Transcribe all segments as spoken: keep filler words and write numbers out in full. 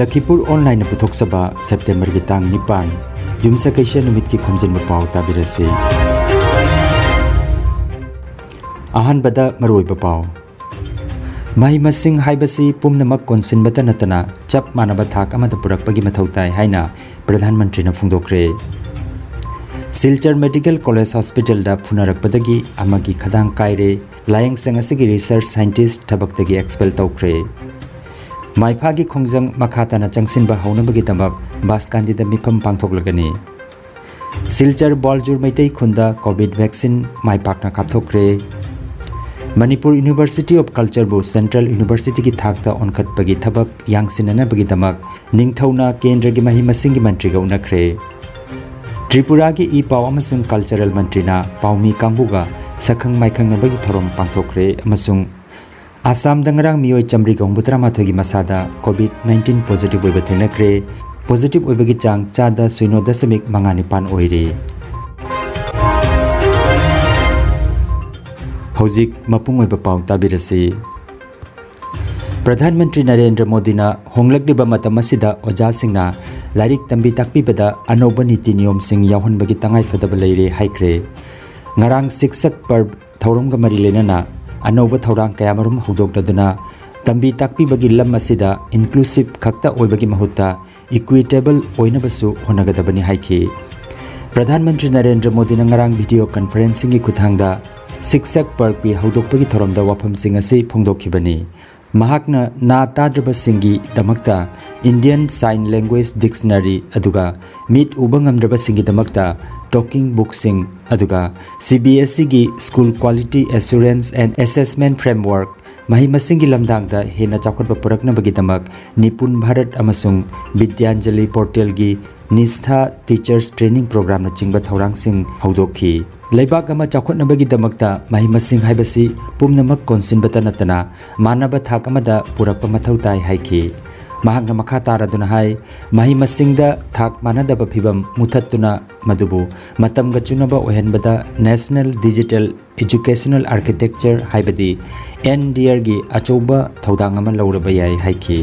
ꯂꯈꯤꯄꯨꯔ ꯑꯣꯟꯂꯥꯏꯟꯅ ꯄꯨꯊꯣꯛꯆꯕ ꯁꯦꯞꯇꯦꯝꯕꯔꯒꯤ ꯇꯥꯡ ꯅꯤꯄꯥꯟ, ꯌꯨꯝꯁꯀꯩꯁ ꯅꯨꯃꯤꯠꯀꯤ ꯈꯣꯝꯖꯤꯟꯕ ꯄꯥꯎ ꯇꯥꯕꯤꯔꯁꯤ꯫ ꯑꯍꯥꯟꯕꯗ ꯃꯔꯨꯑꯣꯏꯕ ꯄꯥꯎ꯫ ꯃꯍꯩ ꯃꯁꯤꯡ ꯍꯥꯏꯕꯁꯤ ꯄꯨꯝꯅꯃꯛ ꯀꯣꯟꯁꯤꯟꯕꯇ ꯅꯠꯇꯅ ꯆꯞ ꯃꯥꯟꯅꯕ ꯊꯥꯛ ꯑꯃꯗ ꯄꯨꯔꯛꯄꯒꯤ ꯃꯊꯧ ꯇꯥꯏ ꯍꯥꯏꯅ ꯄ꯭ꯔꯙꯥꯟ ꯃꯟꯇ꯭ꯔꯤꯅ ꯐꯣꯡꯗꯣꯛꯈ꯭ꯔꯦ꯫ ꯁꯤꯜꯆꯔ ꯃꯦꯗꯤꯀꯦꯜ ꯀꯣꯂꯦꯖ ꯍꯣꯁꯄꯤꯇꯥꯜꯗ ꯐꯨꯅꯔꯛꯄꯗꯒꯤ ꯑꯃꯒꯤ ꯈꯗꯥꯡ ꯀꯥꯏꯔꯦ꯫ ꯂꯥꯌꯦꯡꯁꯪ ꯑꯁꯤꯒꯤ ꯔꯤꯁꯔꯆ ꯁꯥꯏꯟꯇꯤꯁ ꯊꯕꯛꯇꯒꯤ ꯑꯦꯛꯁꯄꯦꯜ ꯇꯧꯈ꯭ꯔꯦ꯫ ꯃꯥꯏꯐꯥꯒꯤ ꯈꯣꯡꯖꯪ ꯃꯈꯥ ꯇꯥꯅ ꯆꯪꯁꯤꯟꯕ ꯍꯧꯅꯕꯒꯤꯗꯃꯛ ꯕꯥꯁꯀꯥꯟꯗꯤꯗ ꯃꯤꯐꯝ ꯄꯥꯡꯊꯣꯛꯂꯒꯅꯤ꯫ ꯁꯤꯜꯆꯔ ꯕꯣꯜꯖꯨꯔ ꯃꯩꯇꯩ ꯈꯨꯟꯗ ꯀꯣꯚꯤꯗ ꯚꯦꯛꯁꯤꯟ ꯃꯥꯏ ꯄꯥꯛꯅ ꯀꯥꯞꯊꯣꯛꯈ꯭ꯔꯦ꯫ ꯃꯅꯤꯄꯨꯔ ꯌꯨꯅꯤꯚꯔꯁꯤꯇꯤ ꯑꯣꯐ ꯀꯜꯆꯔꯕꯨ ꯁꯦꯟꯇ꯭ꯔꯦꯜ ꯌꯨꯅꯤꯚꯔꯁꯤꯇꯤꯒꯤ ꯊꯥꯛꯇ ꯑꯣꯟꯈꯠꯄꯒꯤ ꯊꯕꯛ ꯌꯥꯡꯁꯤꯟꯅꯅꯕꯒꯤꯗꯃꯛ ꯅꯤꯡꯊꯧꯅ ꯀꯦꯟꯗ꯭ꯔꯒꯤ ꯃꯍꯩ ꯃꯁꯤꯡꯒꯤ ꯃꯟꯇ꯭ꯔꯤꯒ ꯎꯅꯈ꯭ꯔꯦ꯫ ꯇ꯭ꯔꯤꯄꯨꯔꯥꯒꯤ ꯏ ꯄꯥꯎ ꯑꯃꯁꯨꯡ ꯀꯜꯆꯔꯦꯜ ꯃꯟꯇ꯭ꯔꯤꯅ ꯄꯥꯎꯃꯤ ꯀꯥꯡꯕꯨꯒ ꯁꯛꯈꯪ ꯃꯥꯏꯈꯪꯅꯕꯒꯤ ꯊꯧꯔꯝ ꯄꯥꯡꯊꯣꯛꯈ꯭ꯔꯦ ꯑꯃꯁꯨꯡ ꯑꯁꯥꯝꯗ ꯉꯔꯥꯡ ꯃꯤꯑꯣꯏ ꯆꯥꯃꯔꯤꯒ ꯍꯨꯝꯐꯨꯇꯔꯥꯃꯥꯊꯣꯏꯒꯤ ꯃꯁꯥꯗ ꯀꯣꯚꯤꯗ ꯅꯥꯏꯟꯇꯤꯟ ꯄꯣꯖꯤꯇꯤꯚ ꯑꯣꯏꯕ ꯊꯦꯡꯅꯈ꯭ꯔꯦ꯫ ꯄꯣꯖꯤꯇꯤꯚ ꯑꯣꯏꯕꯒꯤ ꯆꯥꯡ ꯆꯥꯗ ꯁꯤꯅꯣ ꯗꯁꯃꯤꯛ ꯃꯉꯥ ꯅꯤꯄꯥꯟ ꯑꯣꯏꯔꯦ꯫ ꯍꯧꯖꯤꯛ ꯃꯄꯨꯡ ꯑꯣꯏꯕ ꯄꯥꯎ ꯇꯥꯕꯤꯔꯁꯤ꯫ ꯄ꯭ꯔꯙꯥꯟ ꯃꯟꯇ꯭ꯔꯤ ꯅꯔꯦꯟꯗ꯭ꯔ ꯃꯣꯗꯤꯅ ꯍꯣꯡꯂꯛꯂꯤꯕ ꯃꯇꯝ ꯑꯁꯤꯗ ꯑꯣꯖꯥꯁꯤꯡꯅ ꯂꯥꯏꯔꯤꯛ ꯇꯝꯕꯤ ꯇꯥꯛꯄꯤꯕꯗ ꯑꯅꯧꯕ ꯅꯤꯇꯤ ꯅꯤꯌꯣꯝꯁꯤꯡ ꯌꯥꯎꯍꯟꯕꯒꯤ ꯇꯉꯥꯏꯐꯗꯕ ꯂꯩꯔꯦ ꯍꯥꯏꯈ꯭ꯔꯦ꯫ ꯉꯔꯥꯡ ꯁꯤꯛꯁꯛ ꯄꯔꯕ ꯊꯧꯔꯝꯒ ꯃꯔꯤ ꯂꯩꯅꯅ ꯑꯅꯧꯕ ꯊꯧꯔꯥꯡ ꯀꯌꯥꯃꯔꯨꯝ ꯍꯧꯗꯣꯛꯂꯗꯨꯅ ꯇꯝꯕꯤ ꯇꯥꯛꯄꯤꯕꯒꯤ ꯂꯝ ꯑꯁꯤꯗ ꯏꯟꯀ꯭ꯂꯨꯁꯤꯚ ꯈꯛꯇ ꯑꯣꯏꯕꯒꯤ ꯃꯍꯨꯠꯇ ꯏꯀ꯭ꯋꯤꯇꯦꯕꯜ ꯑꯣꯏꯅꯕꯁꯨ ꯍꯣꯠꯅꯒꯗꯕꯅꯤ ꯍꯥꯏꯈꯤ꯫ ꯄ꯭ꯔꯙꯥꯟ ꯃꯟꯇ꯭ꯔꯤ ꯅꯔꯦꯟꯗ꯭ꯔ ꯃꯣꯗꯤꯅ ꯉꯔꯥꯡ ꯚꯤꯗꯤꯑꯣ ꯀꯟꯐꯔꯦꯟꯁꯤꯡꯒꯤ ꯈꯨꯠꯊꯥꯡꯗ ꯁꯤꯛꯁꯛ ꯄꯔꯕꯀꯤ ꯍꯧꯗꯣꯛꯄꯒꯤ ꯊꯧꯔꯝꯗ ꯋꯥꯐꯝꯁꯤꯡ ꯑꯁꯤ ꯐꯣꯡꯗꯣꯛꯈꯤꯕꯅꯤ꯫ ꯃꯍꯥꯛꯅ ꯅꯥ ꯇꯥꯗ꯭ꯔꯕꯁꯤꯡꯒꯤꯗꯃꯛꯇ Indian Sign Language Dictionary ꯑꯗꯨꯒ ꯃꯤꯠ ꯎꯕ ꯉꯝꯗ꯭ꯔꯕꯁꯤꯡꯒꯤꯗꯃꯛꯇ ꯇꯣꯀꯤꯡ ꯕꯨꯛꯁꯤꯡ ꯑꯗꯨꯒ ꯁꯤ ꯕꯤ ꯑꯦꯁ ꯏꯒꯤ School Quality Assurance and Assessment Framework, ꯃꯍꯩ ꯃꯁꯤꯡꯒꯤ ꯂꯝꯗꯥꯡꯗ ꯍꯦꯟꯅ ꯆꯥꯎꯈꯠꯄ ꯄꯨꯔꯛꯅꯕꯒꯤꯗꯃꯛ ꯅꯤꯄꯨꯟ ꯚꯥꯔꯠ ꯑꯃꯁꯨꯡ ꯕꯤꯗ꯭ꯌꯥꯟꯖꯂꯤ ꯄꯣꯔꯇꯦꯜꯒꯤ ꯅꯤꯁꯊꯥ ꯇꯤꯆꯔꯁ ꯇ꯭ꯔꯦꯅꯤꯡ ꯄ꯭ꯔꯣꯒ꯭ꯔꯥꯝꯅꯆꯤꯡꯕ ꯊꯧꯔꯥꯡꯁꯤꯡ ꯍꯧꯗꯣꯛꯈꯤ꯫ ꯂꯩꯕꯥꯛ ꯑꯃ ꯆꯥꯎꯈꯠꯅꯕꯒꯤꯗꯃꯛꯇ ꯃꯍꯩ ꯃꯁꯤꯡ ꯍꯥꯏꯕꯁꯤ ꯄꯨꯝꯅꯃꯛ ꯀꯣꯟꯁꯤꯟꯕꯇ ꯅꯠꯇꯅ ꯃꯥꯟꯅꯕ ꯊꯥꯛ ꯑꯃꯗ ꯄꯨꯔꯛꯄ ꯃꯊꯧ ꯇꯥꯏ ꯍꯥꯏꯈꯤ꯫ ꯃꯍꯥꯛꯅ ꯃꯈꯥ ꯇꯥꯔꯗꯨꯅ ꯍꯥꯏ, ꯃꯍꯩ ꯃꯁꯤꯡꯗ ꯊꯥꯛ ꯃꯥꯟꯅꯗꯕ ꯐꯤꯚꯝ ꯃꯨꯊꯠꯇꯨꯅ ꯃꯗꯨꯕꯨ ꯃꯇꯝꯒ ꯆꯨꯅꯕ ꯑꯣꯏꯍꯟꯕꯗ National Digital Educational Architecture ꯍꯥꯏꯕꯗꯤ ꯑꯦꯟ ꯗꯤ ꯑꯥꯔꯒꯤ ꯑꯆꯧꯕ ꯊꯧꯗꯥꯡ ꯑꯃ ꯂꯧꯔꯕ ꯌꯥꯏ ꯍꯥꯏꯈꯤ꯫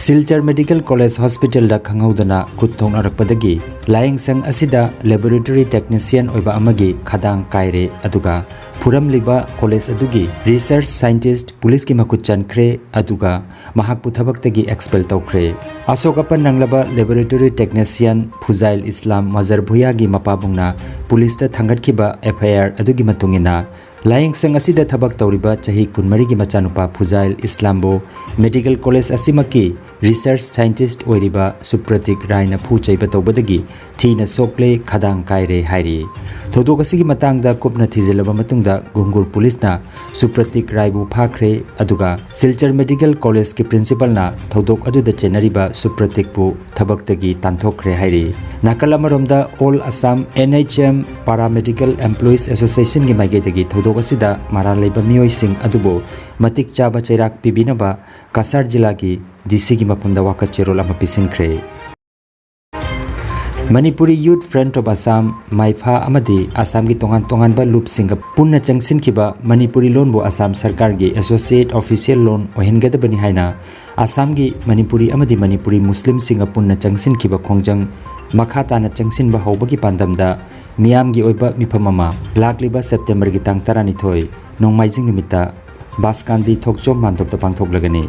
ꯁꯤꯜꯆꯔ ꯃꯦꯗꯤꯀꯦꯜ ꯀꯣꯂꯦꯖ ꯍꯣꯁꯄꯤꯇꯥꯜꯗ ꯈꯪꯍꯧꯗꯅ ꯈꯨꯠ ꯊꯣꯛꯅꯔꯛꯄꯗꯒꯤ ꯂꯥꯌꯦꯡꯁꯪ ꯑꯁꯤꯗ ꯂꯦꯕꯣꯔꯦꯇꯣꯔꯤ ꯇꯦꯛꯅꯤꯁꯤꯌꯟ ꯑꯣꯏꯕ ꯑꯃꯒꯤ ꯈꯗꯥꯡ ꯀꯥꯏꯔꯦ꯫ ꯑꯗꯨꯒ ꯐꯨꯔꯝꯂꯤꯕ ꯀꯣꯂꯦꯖ ꯑꯗꯨꯒꯤ ꯔꯤꯁꯔꯆ ꯁꯥꯏꯟꯇꯤꯁ꯭ꯠ ꯄꯨꯂꯤꯁꯀꯤ ꯃꯈꯨꯠ ꯆꯟꯈ꯭ꯔꯦ꯫ ꯑꯗꯨꯒ ꯃꯍꯥꯛꯄꯨ ꯊꯕꯛꯇꯒꯤ ꯑꯦꯛꯁꯄꯦꯜ ꯇꯧꯈ꯭ꯔꯦ꯫ ꯑꯁꯣꯛ ꯑꯄꯟ ꯅꯪꯂꯕ ꯂꯦꯕꯣꯔꯦꯇꯣꯔꯤ ꯇꯦꯛꯅꯤꯁꯤꯌꯟ ꯐꯨꯖꯥꯏꯜ ꯏꯁꯂꯥꯝ ꯃꯖꯔ ꯚꯨꯌꯥꯒꯤ ꯃꯄꯥꯕꯨꯡꯅ ꯄꯨꯂꯤꯁꯇ ꯊꯥꯡꯒꯠꯈꯤꯕ ꯑꯦꯐ ꯑꯥꯏ ꯑꯥꯔ ꯑꯗꯨꯒꯤ ꯃꯇꯨꯡ ꯏꯟꯅ, ꯂꯥꯌꯦꯡꯁꯪ ꯑꯁꯤꯗ ꯊꯕꯛ ꯇꯧꯔꯤꯕ ꯆꯍꯤ ꯀꯨꯟꯃꯔꯤꯒꯤ ꯃꯆꯥꯅꯨꯄꯥ ꯐꯨꯖꯥꯏꯜ ꯏꯁꯂꯥꯝꯕꯨ ꯃꯦꯗꯤꯀꯦꯜ ꯀꯣꯂꯦꯖ ꯑꯁꯤꯃꯛꯀꯤ ꯔꯤꯁꯔꯆ ꯁꯥꯏꯟꯇꯤꯁ꯭ꯠ ꯑꯣꯏꯔꯤꯕ ꯁꯨꯄ꯭ꯔꯇꯤꯛ ꯔꯥꯏꯅ ꯐꯨ ꯆꯩꯕ ꯇꯧꯕꯗꯒꯤ ꯊꯤꯅ ꯁꯣꯛꯂꯦ, ꯈꯗꯥꯡ ꯀꯥꯏꯔꯦ ꯍꯥꯏꯔꯤ꯫ ꯊꯧꯗꯣꯛ ꯑꯁꯤꯒꯤ ꯃꯇꯥꯡꯗ ꯀꯨꯞꯅ ꯊꯤꯖꯤꯜꯂꯕ ꯃꯇꯨꯡꯗ ꯒꯨꯡꯒꯨꯔ ꯄꯨꯂꯤꯁꯅ ꯁꯨꯄ꯭ꯔꯇꯤꯛ ꯔꯥꯏꯕꯨ ꯐꯥꯈ꯭ꯔꯦ꯫ ꯑꯗꯨꯒ ꯁꯤꯜꯆꯔ ꯃꯦꯗꯤꯀꯦꯜ ꯀꯣꯂꯦꯖꯀꯤ ꯄ꯭ꯔꯤꯟꯁꯤꯄꯥꯜꯅ ꯊꯧꯗꯣꯛ ꯑꯗꯨꯗ ꯆꯦꯟꯅꯔꯤꯕ ꯁꯨꯄ꯭ꯔꯇꯤꯛꯄꯨ ꯊꯕꯛꯇꯒꯤ ꯇꯥꯟꯊꯣꯛꯈ꯭ꯔꯦ ꯍꯥꯏꯔꯤ꯫ ꯅꯥꯀꯜ ꯑꯃꯔꯣꯝꯗ, all Assam N H M paramedical employees ꯑꯦꯁꯣꯁꯤꯌꯦꯁꯟꯒꯤ ꯃꯥꯏꯀꯩꯗꯒꯤ ꯊꯧꯗꯣꯛ ꯑꯁꯤꯗ ꯃꯔꯥꯜ ꯂꯩꯕ ꯃꯤꯑꯣꯏꯁꯤꯡ ꯑꯗꯨꯕꯨ ꯃꯇꯤꯛ ꯆꯥꯕ ꯆꯩꯔꯥꯛ ꯄꯤꯕꯤꯅꯕ ꯀꯁꯥꯔ ꯖꯤꯂꯥꯒꯤ ꯗꯤ ꯁꯤꯒꯤ ꯃꯐꯝꯗ ꯋꯥꯀꯠ ꯆꯦꯔꯣꯜ ꯑꯃ ꯄꯤꯁꯤꯟꯈ꯭ꯔꯦ꯫ Manipuri youth front of Assam, ꯃꯥꯏꯐꯥ, ꯑꯃꯗꯤ ꯑꯁꯥꯝꯒꯤ ꯇꯣꯉꯥꯟ ꯇꯣꯉꯥꯟꯕ ꯂꯨꯞꯁꯤꯡꯒ ꯄꯨꯟꯅ ꯆꯪꯁꯤꯟꯈꯤꯕ ꯃꯅꯤꯄꯨꯔꯤ ꯂꯣꯟꯕꯨ ꯑꯁꯥꯝ ꯁꯔꯀꯥꯔꯒꯤ ꯑꯦꯁꯣꯁꯤꯌꯦꯠ ꯑꯣꯐꯤꯁꯤꯌꯦꯜ ꯂꯣꯟ ꯑꯣꯏꯍꯟꯒꯗꯕꯅꯤ ꯍꯥꯏꯅ ꯑꯁꯥꯝꯒꯤ ꯃꯅꯤꯄꯨꯔꯤ ꯑꯃꯗꯤ ꯃꯅꯤꯄꯨꯔꯤ ꯃꯨꯁꯂꯤꯝꯁꯤꯡꯒ ꯄꯨꯟꯅ ꯆꯪꯁꯤꯟꯈꯤꯕ ꯈꯣꯡꯖꯪ ꯃꯈꯥ ꯇꯥꯅ ꯆꯪꯁꯤꯟꯕ ꯍꯧꯕꯒꯤ ꯄꯥꯟꯗꯝꯗ ꯃꯤꯌꯥꯝꯒꯤ ꯑꯣꯏꯕ ꯃꯤꯐꯝ ꯑꯃ ꯂꯥꯛꯂꯤꯕ ꯁꯦꯞꯇꯦꯝꯕꯔꯒꯤ ꯇꯥꯡ ꯇꯔꯥꯅꯤꯊꯣꯏ, ꯅꯣꯡꯃꯥꯏꯖꯤꯡ ꯅꯨꯃꯤꯠꯇ ꯕꯥꯁꯀꯥꯟꯗꯤ ꯊꯣꯛꯆꯣꯝ ꯃꯥꯟꯗꯣꯞꯇ ꯄꯥꯡꯊꯣꯛꯂꯒꯅꯤ꯫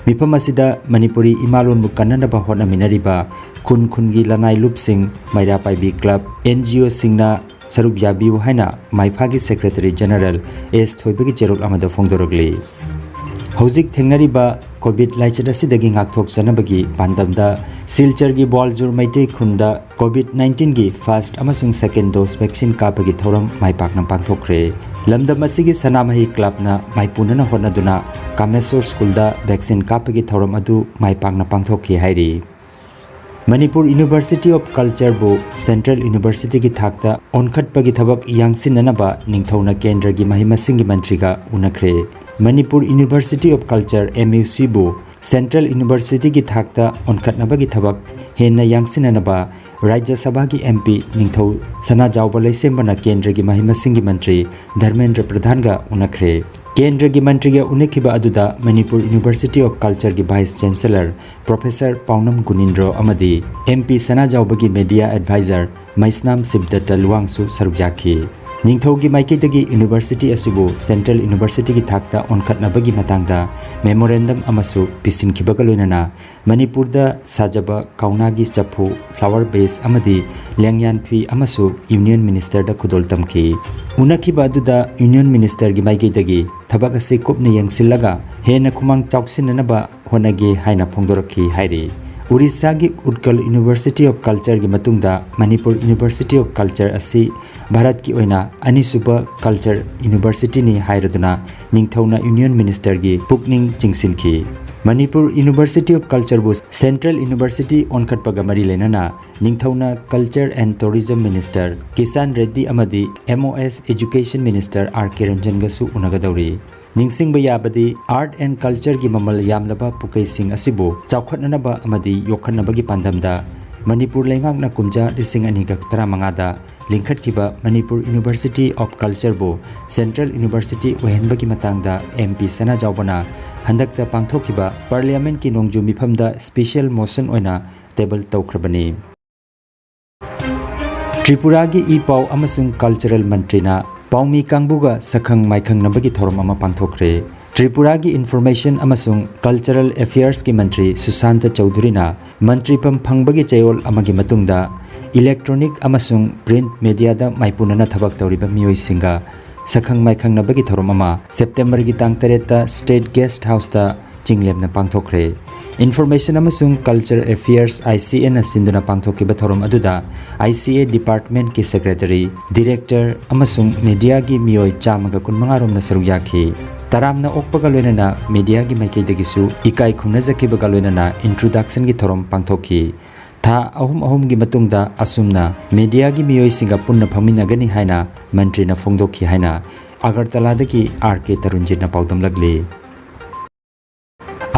ꯃꯤꯐꯝ ꯑꯁꯤꯗ ꯃꯅꯤꯄꯨꯔꯤ ꯏꯃꯥꯂꯣꯟꯕꯨ ꯀꯟꯅꯅꯕ ꯍꯣꯠꯅꯃꯤꯟꯅꯔꯤꯕ ꯈꯨꯟ ꯈꯨꯟꯒꯤ ꯂꯅꯥꯏ ꯂꯨꯞꯁꯤꯡ, ꯃꯩꯔꯥ ꯄꯥꯏꯕꯤ ꯀ꯭ꯂꯕ, ꯑꯦꯟ ꯖꯤ ꯑꯣꯁꯤꯡꯅ ꯁꯔꯨꯛ ꯌꯥꯕꯤꯌꯨ ꯍꯥꯏꯅ ꯃꯥꯏꯐꯥꯒꯤ ꯁꯦꯀ꯭ꯔꯦꯇꯔꯤ ꯖꯦꯅꯔꯦꯜ ꯑꯦꯁ ꯊꯣꯏꯕꯒꯤ ꯆꯦꯔꯣꯜ ꯑꯃꯗ ꯐꯣꯡꯗꯣꯔꯛꯂꯤ꯫ ꯍꯧꯖꯤꯛ ꯊꯦꯡꯅꯔꯤꯕ ꯀꯣꯚꯤꯗ ꯂꯥꯏꯆꯠ ꯑꯁꯤꯗꯒꯤ ꯉꯥꯛꯊꯣꯛꯆꯅꯕꯒꯤ ꯄꯥꯟꯗꯝꯗ ꯁꯤꯜꯆꯔꯒꯤ ꯕꯣꯜꯖꯨꯔ ꯃꯩꯇꯩ ꯈꯨꯟꯗ ꯀꯣꯚꯤꯗ ꯅꯥꯏꯟꯇꯤꯟꯒꯤ ꯐꯥꯔꯁꯠ ꯑꯃꯁꯨꯡ ꯁꯦꯀꯦꯟꯗ ꯗꯣꯁ ꯚꯦꯛꯁꯤꯟ ꯀꯥꯞꯄꯒꯤ ꯊꯧꯔꯝ ꯃꯥꯏ ꯄꯥꯛꯅ ꯄꯥꯡꯊꯣꯛꯈ꯭ꯔꯦ꯫ ꯂꯝꯗꯝ ꯑꯁꯤꯒꯤ ꯁꯅꯥꯃꯍꯤ ꯀ꯭ꯂꯕꯅ ꯃꯥꯏꯄꯨꯅꯅ ꯍꯣꯠꯅꯗꯨꯅ ꯀꯥꯃꯦꯁꯣꯔ ꯁ꯭ꯀꯨꯜꯗ ꯚꯦꯛꯁꯤꯟ ꯀꯥꯞꯄꯒꯤ ꯊꯧꯔꯝ ꯑꯗꯨ ꯃꯥꯏ ꯄꯥꯛꯅ ꯄꯥꯡꯊꯣꯛꯈꯤ ꯍꯥꯏꯔꯤ꯫ ꯃꯅꯤꯄꯨꯔ ꯌꯨꯅꯤꯚꯔꯁꯤꯇꯤ ꯑꯣꯐ ꯀꯜꯆꯔꯕꯨ ꯁꯦꯟꯇ꯭ꯔꯦꯜ ꯌꯨꯅꯤꯚꯔꯁꯤꯇꯤꯒꯤ ꯊꯥꯛꯇ ꯑꯣꯟꯈꯠꯄꯒꯤ ꯊꯕꯛ ꯌꯥꯡꯁꯤꯟꯅꯅꯕ ꯅꯤꯡꯊꯧꯅ ꯀꯦꯟꯗ꯭ꯔꯒꯤ ꯃꯍꯩ ꯃꯁꯤꯡꯒꯤ ꯃꯟꯇ꯭ꯔꯤꯒ ꯎꯅꯈ꯭ꯔꯦ꯫ Manipur university of culture, M U ꯁꯤꯕꯨ ꯁꯦꯟꯇ꯭ꯔꯦꯜ ꯌꯨꯅꯤꯚꯔꯁꯤꯇꯤꯒꯤ ꯊꯥꯛꯇ ꯑꯣꯟꯈꯠꯅꯕꯒꯤ ꯊꯕꯛ ꯍꯦꯟꯅ ꯌꯥꯡꯁꯤꯟꯅꯅꯕ ꯔꯥꯖ꯭ꯌ ꯁꯚꯥꯒꯤ ꯑꯦꯝ ꯄꯤ ꯅꯤꯡꯊꯧ ꯁꯅꯥꯖꯥꯎꯕ ꯂꯩꯁꯦꯝꯕꯅ ꯀꯦꯟꯗ꯭ꯔꯒꯤ ꯃꯍꯩ ꯃꯁꯤꯡꯒꯤ ꯃꯟꯇ꯭ꯔꯤ ꯙꯔꯃꯦꯟꯗ꯭ꯔ ꯄ꯭ꯔꯙꯥꯟꯒ ꯎꯅꯈ꯭ꯔꯦ꯫ ꯀꯦꯟꯗ꯭ꯔꯒꯤ ꯃꯟꯇ꯭ꯔꯤꯒ ꯎꯅꯈꯤꯕ ꯑꯗꯨꯗ ꯃꯅꯤꯄꯨꯔ University of Culture ꯒꯤ Vice Chancellor Professor ꯄꯥꯎꯅꯝ ꯒꯨꯅꯤꯟꯗ꯭ꯔꯣ ꯑꯃꯗꯤ M P ꯁꯅꯥꯖꯥꯎꯕꯒꯤ Media Advisor ꯃꯩꯁꯅꯥꯝ ꯁꯤꯕꯗꯠꯇ ꯂꯨꯋꯥꯡꯁꯨ ꯁꯔꯨꯛ ꯌꯥꯈꯤ꯫ ꯅꯤꯡꯊꯧꯒꯤ ꯃꯥꯏꯀꯩꯗꯒꯤ university ꯑꯁꯤꯕꯨ Central University ꯒꯤ ꯊꯥꯛꯇ ꯑꯣꯟꯈꯠꯅꯕꯒꯤ ꯃꯇꯥꯡꯗ memorandum ꯑꯃꯁꯨ ꯄꯤꯁꯤꯟꯈꯤꯕꯒ ꯂꯣꯏꯅꯅ ꯃꯅꯤꯄꯨꯔꯗ ꯁꯥꯖꯕ ꯀꯧꯅꯥꯒꯤ ꯆꯐꯨ, flower vase ꯑꯃꯗꯤ ꯂꯦꯡꯌꯥꯟ ꯐꯤ ꯑꯃꯁꯨ Union Minister ꯗ ꯈꯨꯗꯣꯜ ꯇꯝꯈꯤ꯫ ꯎꯅꯈꯤꯕ ꯑꯗꯨꯗ Union Minister ꯒꯤ ꯃꯥꯏꯀꯩꯗꯒꯤ ꯊꯕꯛ ꯑꯁꯤ ꯀꯨꯞꯅ ꯌꯦꯡꯁꯤꯜꯂꯒ ꯍꯦꯟꯅ ꯈꯨꯃꯥꯡ ꯆꯥꯎꯁꯤꯟꯅꯅꯕ ꯍꯣꯠꯅꯒꯦ ꯍꯥꯏꯅ ꯐꯣꯡꯗꯣꯔꯛꯈꯤ ꯍꯥꯏꯔꯤ꯫ ꯎꯔꯤꯁꯥꯒꯤ ꯎꯠꯀꯜ University of Culture ꯒꯤ ꯃꯇꯨꯡꯗ ꯃꯅꯤꯄꯨꯔ University of Culture ꯑꯁꯤ ꯚꯥꯔꯠꯀꯤ ꯑꯣꯏꯅ ꯑꯅꯤꯁꯨꯕ culture university ꯅꯤ ꯍꯥꯏꯔꯗꯨꯅ ꯅꯤꯡꯊꯧꯅ Union Minister ꯒꯤ ꯄꯨꯛꯅꯤꯡ ꯆꯤꯡꯁꯤꯟꯈꯤ꯫ ꯃꯅꯤꯄꯨꯔ University of Culture ꯕꯨ Central University ꯑꯣꯟꯈꯠꯄꯒ ꯃꯔꯤ ꯂꯩꯅꯅ ꯅꯤꯡꯊꯧꯅ Culture and Tourism Minister Kisan Reddy ꯑꯃꯗꯤ M O S Education Minister R ꯀꯤꯔꯟꯖꯟꯒꯁꯨ ꯎꯅꯒꯗꯧꯔꯤ꯫ ꯅꯤꯡꯁꯤꯡꯕ ꯌꯥꯕꯗꯤ, Art and Culture ꯒꯤ ꯃꯃꯜ ꯌꯥꯝꯂꯕ ꯄꯨꯀꯩꯁꯤꯡ ꯑꯁꯤꯕꯨ ꯆꯥꯎꯈꯠꯅꯅꯕ ꯑꯃꯗꯤ ꯌꯣꯛꯈꯠꯅꯕꯒꯤ ꯄꯥꯟꯗꯝꯗ ꯃꯅꯤꯄꯨꯔ ꯂꯩꯉꯥꯛꯅ ꯀꯨꯝꯖꯥ ꯂꯤꯁꯤꯡ ꯑꯅꯤꯒ ꯇꯔꯥꯃꯉꯥꯗ ꯂꯤꯡꯈꯠꯈꯤꯕ ꯃꯅꯤꯄꯨꯔ University of Culture ꯕꯨ Central University ꯑꯣꯏꯍꯟꯕꯒꯤ ꯃꯇꯥꯡꯗ M P ꯁꯅꯥꯖꯥꯎꯕꯅ ꯍꯟꯗꯛꯇ ꯄꯥꯡꯊꯣꯛꯈꯤꯕ Parliament ꯀꯤ ꯅꯣꯡꯖꯨ ꯃꯤꯐꯝꯗ special motion ꯑꯣꯏꯅ table ꯇꯧꯈ꯭ꯔꯕꯅꯤ꯫ ꯇ꯭ꯔꯤꯄꯨꯔꯥꯒꯤ ꯏ ꯄꯥꯎ ꯑꯃꯁꯨꯡ cultural ꯃꯟꯇ꯭ꯔꯤꯅ ꯄꯥꯎꯃꯤ ꯀꯥꯡꯕꯨꯒ ꯁꯛꯈꯪ ꯃꯥꯏꯈꯪꯅꯕꯒꯤ ꯊꯧꯔꯝ ꯑꯃ ꯄꯥꯡꯊꯣꯛꯈ꯭ꯔꯦ꯫ ꯇ꯭ꯔꯤꯄꯨꯔꯥꯒꯤ Information ꯑꯃꯁꯨꯡ Cultural Affairs ꯀꯤ ꯃꯟꯇ꯭ꯔꯤ ꯁꯨꯁꯥꯟꯇ ꯆꯧꯙꯨꯔꯤꯅ ꯃꯟꯇ꯭ꯔꯤꯐꯝ ꯐꯪꯕꯒꯤ ꯆꯌꯣꯜ ꯑꯃꯒꯤ ꯃꯇꯨꯡꯗ electronic ꯑꯃꯁꯨꯡ print media ꯗ ꯃꯥꯏꯄꯨꯅꯅ ꯊꯕꯛ ꯇꯧꯔꯤꯕ ꯃꯤꯑꯣꯏꯁꯤꯡꯒ ꯁꯛꯈꯪ ꯃꯥꯏꯈꯪꯅꯕꯒꯤ ꯊꯧꯔꯝ ꯑꯃ September ꯒꯤ ꯇꯥꯡ ꯇꯔꯦꯠꯇ State Guest House ꯇ ꯆꯤꯡꯂꯦꯝꯅ ꯄꯥꯡꯊꯣꯛꯈ꯭ꯔꯦ꯫ Information ꯑꯃꯁꯨꯡ Culture Affairs, I C A ꯅ ꯁꯤꯟꯗꯨꯅ ꯄꯥꯡꯊꯣꯛꯈꯤꯕ ꯊꯧꯔꯝ ꯑꯗꯨꯗ I C A department ꯀꯤ secretary, director ꯑꯃꯁꯨꯡ media ꯒꯤ ꯃꯤꯑꯣꯏ ꯆꯥꯝꯃꯒ ꯀꯨꯟꯃꯉꯥ ꯔꯣꯝꯅ ꯁꯔꯨꯛ ꯌꯥꯈꯤ꯫ ꯇꯔꯥꯝꯅ ꯑꯣꯛꯄꯒ ꯂꯣꯏꯅꯅ media ꯒꯤ ꯃꯥꯏꯀꯩꯗꯒꯤꯁꯨ ꯏꯀꯥꯏ ꯈꯨꯝꯅꯖꯈꯤꯕꯒ ꯂꯣꯏꯅꯅ introduction ꯒꯤ ꯊꯧꯔꯝ ꯄꯥꯡꯊꯣꯛꯈꯤ꯫ ꯊꯥ ꯑꯍꯨꯝ ꯑꯍꯨꯝꯒꯤ ꯃꯇꯨꯡꯗ ꯑꯁꯨꯝꯅ media ꯒꯤ ꯃꯤꯑꯣꯏꯁꯤꯡꯒ ꯄꯨꯟꯅ ꯐꯝꯃꯤꯟꯅꯒꯅꯤ ꯍꯥꯏꯅ ꯃꯟꯇ꯭ꯔꯤꯅ ꯐꯣꯡꯗꯣꯛꯈꯤ ꯍꯥꯏꯅ ꯑꯒꯔꯇꯂꯥꯗꯒꯤ R K ꯇꯔꯨꯟꯖꯤꯠꯅ ꯄꯥꯎꯗꯝꯂꯛꯂꯤ꯫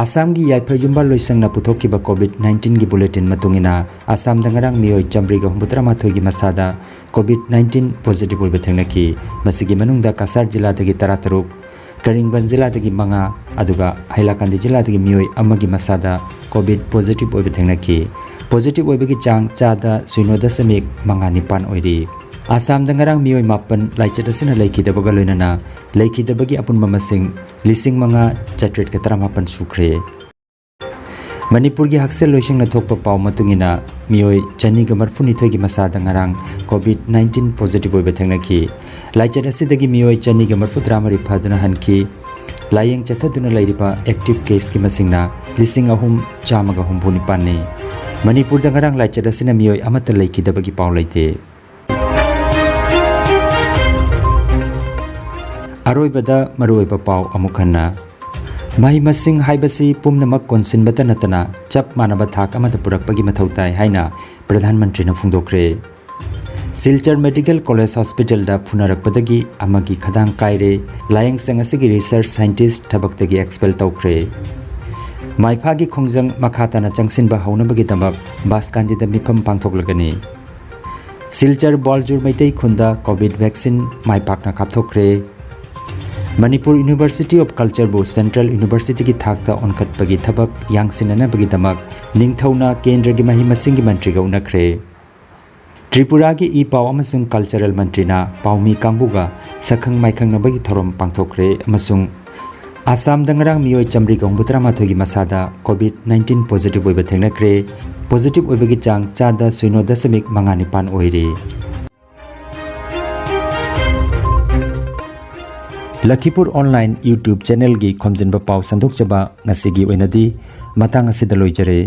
ꯑꯁꯥꯝꯒꯤ ꯌꯥꯏꯐ ꯌꯨꯝꯕꯥꯜ ꯂꯣꯏꯁꯪꯅ ꯄꯨꯊꯣꯛꯈꯤꯕ COVID nineteen ꯒꯤ bulletin ꯃꯇꯨꯡ ꯏꯟꯅ, ꯑꯁꯥꯝꯗ ꯉꯔꯥꯡ ꯃꯤꯑꯣꯏ ꯆꯥꯃꯔꯤꯒ ꯍꯨꯝꯐꯨꯇꯔꯥꯃꯥꯊꯣꯏꯒꯤ ꯃꯁꯥꯗ COVID nineteen positive ꯑꯣꯏꯕ ꯊꯦꯡꯅꯈꯤ꯫ ꯃꯁꯤꯒꯤ ꯃꯅꯨꯡꯗ ꯀꯁꯥꯔ ꯖꯤꯂꯥꯗꯒꯤ ꯇꯔꯥꯇꯔꯨꯛ, ꯀꯔꯤꯡꯒꯟ ꯖꯤꯂꯥꯗꯒꯤ ꯃꯉꯥ, ꯑꯗꯨꯒ ꯍꯩꯂꯥꯀꯥꯟꯗꯤ ꯖꯤꯂꯥꯗꯒꯤ ꯃꯤꯑꯣꯏ ꯑꯃꯒꯤ ꯃꯁꯥꯗ ꯀꯣꯚꯤꯗ ꯄꯣꯖꯤꯇꯤꯚ ꯑꯣꯏꯕ ꯊꯦꯡꯅꯈꯤ꯫ ꯄꯣꯖꯤꯇꯤꯚ ꯑꯣꯏꯕꯒꯤ ꯆꯥꯡ ꯆꯥꯗ ꯁꯤꯅꯣ ꯗꯁꯃꯤꯛ ꯃꯉꯥ ꯅꯤꯄꯥꯟ ꯑꯣꯏꯔꯤ꯫ ꯑꯁꯥꯝꯗ ꯉꯔꯥꯡ ꯃꯤꯑꯣꯏ ꯃꯥꯄꯟ ꯂꯥꯏꯆꯠ ꯑꯁꯤꯅ ꯂꯩꯈꯤꯗꯕꯒ ꯂꯣꯏꯅꯅ ꯂꯩꯈꯤꯗꯕꯒꯤ ꯑꯄꯨꯟꯕ ꯃꯁꯤꯡ ꯂꯤꯁꯤꯡ ꯃꯉꯥ ꯆꯥꯇ꯭ꯔꯦꯠꯀ ꯇꯔꯥꯃꯥꯄꯟ ꯁꯨꯈ꯭ꯔꯦ꯫ ꯃꯅꯤꯄꯨꯔꯒꯤ ꯍꯛꯁꯦꯜ ꯂꯣꯏꯁꯪꯅ ꯊꯣꯛꯄ ꯄꯥꯎ ꯃꯇꯨꯡ ꯏꯟꯅ, ꯃꯤꯑꯣꯏ ꯆꯅꯤꯒ ꯃꯔꯤꯐꯨꯅꯤꯊꯣꯏꯒꯤ ꯃꯁꯥꯗ ꯉꯔꯥꯡ ꯀꯣꯚꯤꯗ ꯅꯥꯏꯟꯇꯤꯟ ꯄꯣꯖꯤꯇꯤꯚ ꯑꯣꯏꯕ ꯊꯦꯡꯅꯈꯤ꯫ ꯂꯥꯏꯆꯠ ꯑꯁꯤꯗꯒꯤ ꯃꯤꯑꯣꯏ ꯆꯅꯤꯒ ꯃꯔꯤꯐꯨꯇꯔꯥꯃꯔꯤ ꯐꯗꯨꯅ ꯍꯟꯈꯤ꯫ ꯂꯥꯌꯦꯡ ꯆꯠꯊꯗꯨꯅ ꯂꯩꯔꯤꯕ ꯑꯦꯛꯇꯤꯚ ꯀꯦꯁꯀꯤ ꯃꯁꯤꯡꯅ ꯂꯤꯁꯤꯡ ꯑꯍꯨꯝ ꯆꯥꯝꯃꯒ ꯍꯨꯝꯐꯨ ꯅꯤꯄꯥꯟꯅꯤ꯫ ꯃꯅꯤꯄꯨꯔꯗ ꯉꯔꯥꯡ ꯂꯥꯏꯆꯠ ꯑꯁꯤꯅ ꯃꯤꯑꯣꯏ ꯑꯃꯠꯇ ꯂꯩꯈꯤꯗꯕꯒꯤ ꯄꯥꯎ ꯂꯩꯇꯦ꯫ ꯑꯔꯣꯏꯕꯗ ꯃꯔꯨꯑꯣꯏꯕ ꯄꯥꯎ ꯑꯃꯨꯛ ꯍꯟꯅ꯫ ꯃꯍꯩ ꯃꯁꯤꯡ ꯍꯥꯏꯕꯁꯤ ꯄꯨꯝꯅꯃꯛ ꯀꯣꯟꯁꯤꯟꯕꯇ ꯅꯠꯇꯅ ꯆꯞ ꯃꯥꯟꯅꯕ ꯊꯥꯛ ꯑꯃꯗ ꯄꯨꯔꯛꯄꯒꯤ ꯃꯊꯧ ꯇꯥꯏ ꯍꯥꯏꯅ ꯄ꯭ꯔꯙꯥꯟ ꯃꯟꯇ꯭ꯔꯤꯅ ꯐꯣꯡꯗꯣꯛꯈ꯭ꯔꯦ꯫ ꯁꯤꯜꯆꯔ ꯃꯦꯗꯤꯀꯦꯜ ꯀꯣꯂꯦꯖ ꯍꯣꯁꯄꯤꯇꯥꯜꯗ ꯐꯨꯅꯔꯛꯄꯗꯒꯤ ꯑꯃꯒꯤ ꯈꯗꯥꯡ ꯀꯥꯏꯔꯦ꯫ ꯂꯥꯌꯦꯡꯁꯪ ꯑꯁꯤꯒꯤ ꯔꯤꯁꯔꯆ ꯁꯥꯏꯟꯇꯤꯁ ꯊꯕꯛꯇꯒꯤ ꯑꯦꯛꯁꯄꯦꯜ ꯇꯧꯈ꯭ꯔꯦ꯫ ꯃꯥꯏꯐꯥꯒꯤ ꯈꯣꯡꯖꯪ ꯃꯈꯥ ꯇꯥꯅ ꯆꯪꯁꯤꯟꯕ ꯍꯧꯅꯕꯒꯤꯗꯃꯛ ꯕꯥꯁꯀꯥꯟꯗꯤꯗ ꯃꯤꯐꯝ ꯄꯥꯡꯊꯣꯛꯂꯒꯅꯤ꯫ ꯁꯤꯜꯆꯔ ꯕ꯭ꯋꯥꯜꯖꯨꯔ ꯃꯩꯇꯩ ꯈꯨꯟꯗ ꯀꯣꯚꯤꯗ ꯚꯦꯛꯁꯤꯟ ꯃꯥꯏ ꯄꯥꯛꯅ ꯀꯥꯞꯊꯣꯛꯈ꯭ꯔꯦ꯫ ꯃꯅꯤꯄꯨꯔ ꯌꯨꯅꯤꯚꯔꯁꯤꯇꯤ ꯑꯣꯐ ꯀꯜꯆꯔꯕꯨ ꯁꯦꯟꯇ꯭ꯔꯦꯜ ꯌꯨꯅꯤꯚꯔꯁꯤꯇꯤꯒꯤ ꯊꯥꯛꯇ ꯑꯣꯟꯈꯠꯄꯒꯤ ꯊꯕꯛ ꯌꯥꯡꯁꯤꯟꯅꯅꯕꯒꯤꯗꯃꯛ ꯅꯤꯡꯊꯧꯅ ꯀꯦꯟꯗ꯭ꯔꯒꯤ ꯃꯍꯩ ꯃꯁꯤꯡꯒꯤ ꯃꯟꯇ꯭ꯔꯤꯒ ꯎꯅꯈ꯭ꯔꯦ꯫ ꯇ꯭ꯔꯤꯄꯨꯔꯥꯒꯤ ꯏ ꯄꯥꯎ ꯑꯃꯁꯨꯡ ꯀꯜꯆꯔꯦꯜ ꯃꯟꯇ꯭ꯔꯤꯅ ꯄꯥꯎꯃꯤ ꯀꯥꯡꯕꯨꯒ ꯁꯛꯈꯪ ꯃꯥꯏꯈꯪꯅꯕꯒꯤ ꯊꯧꯔꯝ ꯄꯥꯡꯊꯣꯛꯈ꯭ꯔꯦ ꯑꯃꯁꯨꯡ ꯑꯁꯥꯝꯗ ꯉꯔꯥꯡ ꯃꯤꯑꯣꯏ ꯆꯥꯃꯔꯤꯒ ꯍꯨꯝꯐꯨꯇꯔꯥꯃꯥꯊꯣꯏꯒꯤ ꯃꯁꯥꯗ ꯀꯣꯚꯤꯗ ꯅꯥꯏꯟꯇꯤꯟ ꯄꯣꯖꯤꯇꯤꯚ ꯑꯣꯏꯕ ꯊꯦꯡꯅꯈ꯭ꯔꯦ꯫ ꯄꯣꯖꯤꯇꯤꯚ ꯑꯣꯏꯕꯒꯤ ꯆꯥꯡ ꯆꯥꯗ ꯁꯤꯅꯣ ꯗꯁꯃꯤꯛ ꯃꯉꯥ ꯅꯤꯄꯥꯟ ꯑꯣꯏꯔꯤ꯫ ꯂꯈꯤꯄꯨꯔ ꯑꯣꯟꯂꯥꯏꯟ YouTube ꯆꯦꯅꯦꯜꯒꯤ ꯈꯣꯝꯖꯤꯟꯕ ꯄꯥꯎ ꯁꯟꯗꯣꯛꯆꯕ ꯉꯁꯤꯒꯤ ꯑꯣꯏꯅꯗꯤ ꯃꯇꯥꯡ ꯑꯁꯤꯗ ꯂꯣꯏꯖꯔꯦ꯫